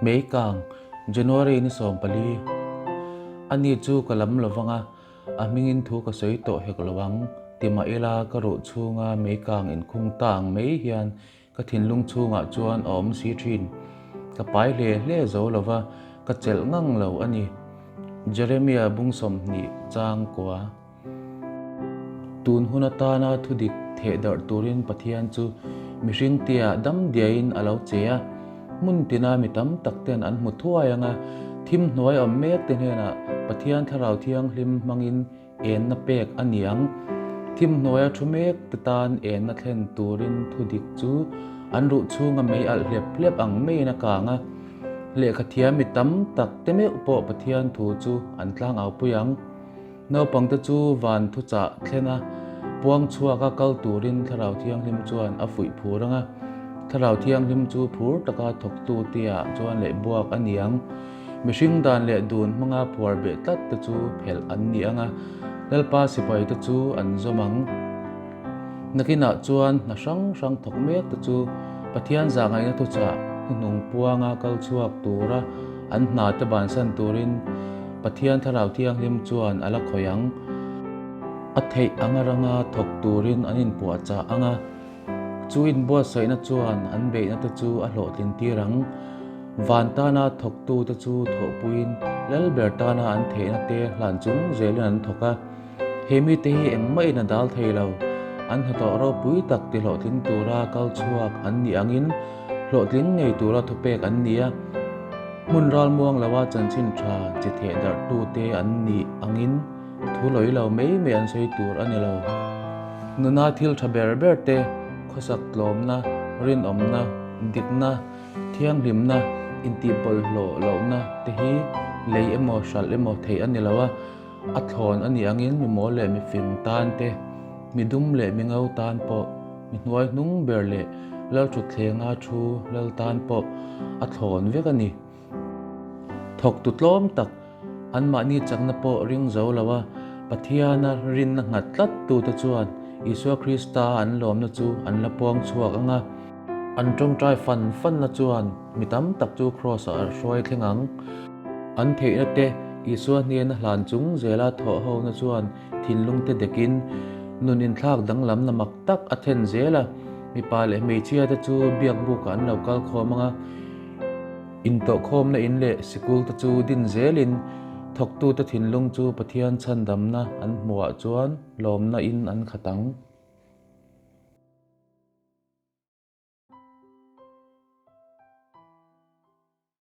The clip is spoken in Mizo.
Meikang, January ni 14. Ani chu ka lam lo vang a, a hmingin thu ka sawi tawh hek lo ang, ti mah ila ka ruh chhunga meikang inkhung ta ang mai hian ka thinlung chhungah chuan a awm si thin. Ka pai hle hle zo lo va, ka chelh ngang lo a ni. Jeremia bung 20 chang kua. Tun hun atana thudik theh darh turin Pathian chu mihring tia dam diaiin a lo che a. Hmun tina mi tam tak ten an hmu thuai ang a, thim hnuai awm mek te hnenah Pathian Thlarau Thianghlim hmangin enna pek a ni ang. Thim hnuaia thu mek te tan enna thlen turin thudik chu an ruh chhunga mei alh hlep hlep ang maiin a kang a. Lehkha thiam mi tam tak te meuh pawh Pathian thu chu an tlangaupui ang. Naupangte chu van thuchah thlen a, puang chhuaka kal turin Thlarau Thianghlim chuan a fuih phur ang a. Thlarau Thianghlim chu phur taka thawktu tia chuan leh buak a ni ang. Mihring dan leh dun hmanga phuar beh tlat te chu phelh an ni ang a, Lalpa sipai te chu an zawm ang. Nakinah chuan hna hrang hrang thawk mek te chu Pathian zahngaihna thuchah hnuhnung puanga kal chhuak tura an hna te bansan turin Pathian Thlarau Thianghlim chuan a la khawih ang. A theih anga ranga thawk turin an inpuahchah ang a, chu inbuatsaihna chuan an beihna te chu a hlawhtlin tir ang. Van tana thawktute chu thawhpuiin Lalber tana an theihna te hlan chung zelin an thawk a. He mite hi engmahin a dal thei lo. An hnathawh ropui tak ti hlawhtling tura kal chhuak an nih angin hlawhtling ngei tura thupek an ni a. Hmun ralmuang loa chanchin tha chi theh darhtute an nih angin thu lawi lo mai mai an sawi tur a ni lo. Nuna thil tha ber ber te, khawsak tlawmna, rinawmna, dikna, thianghlimna, intihbawlhhlawh lohna te hi lei emaw hralh emaw theih a ni lo a. A thlawn a nih angin mi mawl leh mi fing tan te, mi dum leh mi ngo tan pawh, mi hnuai hnung ber leh lalthutthlenga thu lal tan pawh a thlawn vek a ni. Thawktu tlawm tak, anmahni chakna pawh ring zo lo a, Pathiana rinna nghat tlat tute chuan Isua Krista an lawmna chu an la puang chhuak ang a. An tawngtai fan fanna chuan mi tam tak chu Kraws-ah a hruai thleng ang. An theihna te Isua hnena hlan chung zela thawh hona chuan thinlung te dekin nun inthlak danglamna mak tak a then zel a. Mipa leh hmeichhia te chu biak bukah an lo kal khawm ang a, intawhkhawmna in leh sikul te chu din zelin thawktute thinlung chu Pathian chhandamna an hmuhah chuan lawmna in an khat ang.